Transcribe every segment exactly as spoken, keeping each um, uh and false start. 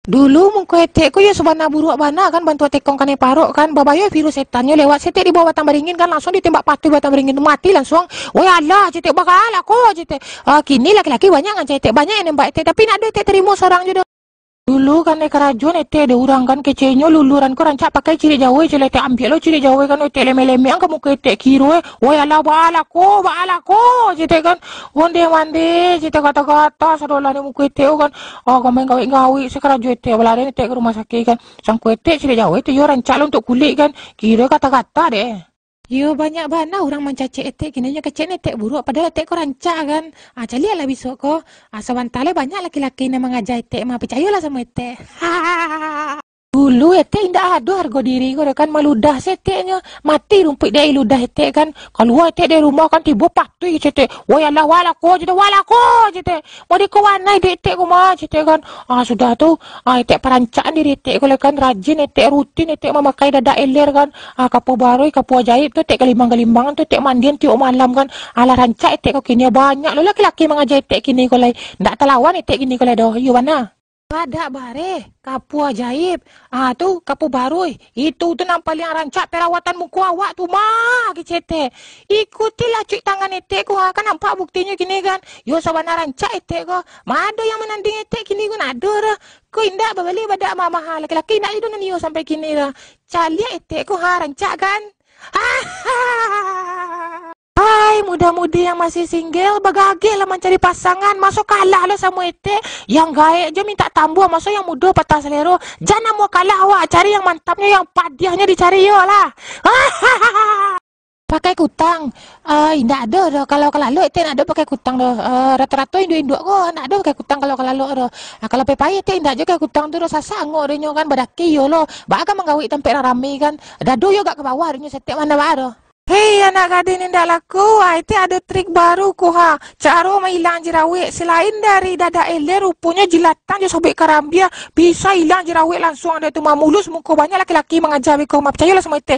Dulu muko etek ko yo sabana buruak bana kan, bantuak tekong kanai parok kan, babayo virus setannyo lewat, setek di bawah batang baringin kan, langsuang ditembak patuih batang baringin tu, mati langsuang. Woi alah, cetek, bakalah ko, cetek. Ah, kini laki-laki banyak ngaja etek, banyak yang nembak etek, tapi nak ado etek tarimo sorang jo doh. Dulu kan, eh, karajo etek dek urang kan, kecenyo luluran ko rancak pakai ciriak jawai, ciriak etek ambiak lo ciriak jawai kan, etek lemek-lemek an ka muko etek kiro, eh. Woi alah, baalah ko, baalah ko, cetek kan. Onde mande, cetek, kata-kata sadolah ni muko etek ko kan. Ah, kamain gawik-gawik sakarajo etek, balarian etek ka rumah sakik kan. Sangko etek ciriak jawai tu yo rancak lo untuak kulik kan. Kiro kata-kata deh. Yo, banyak bana urang mancacek etek kini, nyo kecek etek buruak, padahal etek ko rancak kan. Ah, caliak lah bisuak ko. Ah, sabanta lai banyak laki-laki nan mangaja etek mah, picayolah samo etek. Dulu etek indak ado hargo diri ko doh kan, maludah se eteknyo. Mati rumpuik di ludah etek kan. Kalua etek dari rumah kan, tibo patuih cetek. Woi alah, walah ko cetek, walah ko cetek. Mode ko wanai dek etek ko mah, cetek kan. Ah, sudah tu, ah, etek parancak diri etek ko lai kan, rajin etek, rutin etek mamakai dadak eler kan. Ah, kapua baruih, kapua ajaib tu, etek galimbang-galimbangan tu, etek mandian tiok malam kan. Alah rancak etek ko kini, banyak lo laki-laki mangaja etek kini ko lai. Ndak talawan etek kini ko lai doh, iyo bana. Padak bareh, kapua ajaib, ah, tu kapua baruih, itu tu nan paliang rancak perawatan muko awak tu mah, kecek etek. Ikutilah cuik tangan etek ko, ha, kan nampak buktinyo kini kan. Yo sabana rancak etek ko. Ma ado yang mananding etek kini ko, ndak ado doh. Ko indak babali badak mah maha, laki-laki indak ado nan iyo sampai kini doh. Caliak etek ko ha, rancak kan? Hai muda-mudi yang masih single, bagageh lah mancari pasangan, maso kalah lo samo etek, yang gaek jo mintak tambuah, maso yang mudo patah salero. Jan namuah kalah awak, cari yang mantapnyo, yang padiahnyo dicari yo lah. Pakai kutang? Ah, indak ado doh. Kalau kalalok etek indak ado pakai kutang doh. Ah, rato-rato induak-induak ko indak ado pakai kutang kalau kalalok doh. Ah, kalau pai-pai etek indak jo pakai kutang tu doh, sasak angok dek nyo kan, badaki iyo lo. Baa ka manggawik tampek rami kan. Dado yo agak ka bawah dek nyo, saketek ma baa doh. Hei anak gadih nan indak laku, ah, etek ado trik baru ko ha. Caro mailang jerawek, selain dari dadak eleh, ruponyo jilatan jo sabuik karambia bisa ilang jerawek langsuang dek tu mah. Mulus muko banyak laki-laki mangaja beko mah. Picayolah samo etek.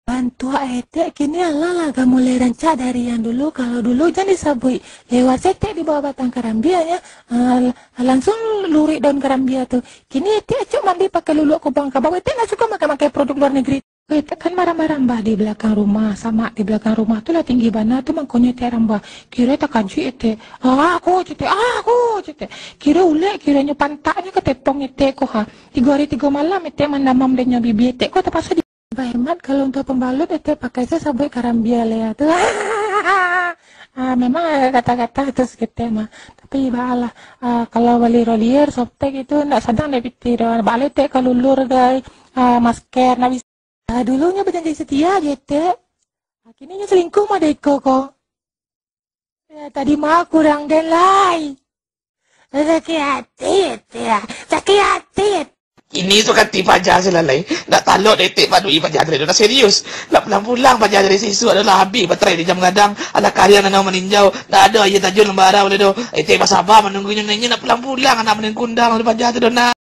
Bantuak etek kini alah lah ka mulai rancak dari yang dulu. Kalau dulu jan disabuik, lewat saketek di bawah batang karambia nyo, ah, langsuang luruik daun karambia tu. Kini etek acok mandi pakai luluak kubang kabau. Etek ndak suko makai-makai produk luar negeri. Etek kan marambah-rambah di balakang rumah, samak di balakang rumah tu lah tinggi bana tu, mangkonyo etek rambah. Kiro takajuik etek. Ah, ko cetek, ah, ko cetek. Kiro ulek, kironyo pantaknyo ka tepong etek ko ha. Tigo hari tigo malam etek mandamam dek nyo, bibia etek ko tapaso di Bahemat kalau untuak pambalut, etek pakai se sabuik karambia lea tu. Ah, memang kata-kata tu saketek mah. Tapi baa lah, ah, kalau bali Rolier, Softtek itu ndak sadang dek pitih doh. Baa lah etek ka lulur gai, ah, masker, ndak bisa. Ah, dulunyo bajanji setia jo etek. Ah, kini nyo selingkuh mah dek iko ko. Ya, tadi mah kurang den lai. Sakik ati, etek. Sakik ati. Kini tu kati paja se lah lai. Ndak talok dek etek paduik paja tadi tu. Ndak serius. Ndak pulang-pulang paja tadi, sisuak tu lah abih baterai di jam gadang. Alah kariang danau maninjau. Ndak ado aia tajun nan barau lai doh. Etek basaba manunggunyo, nyo ndak pulang-pulang anak manengkundang tu paja tu doh nak.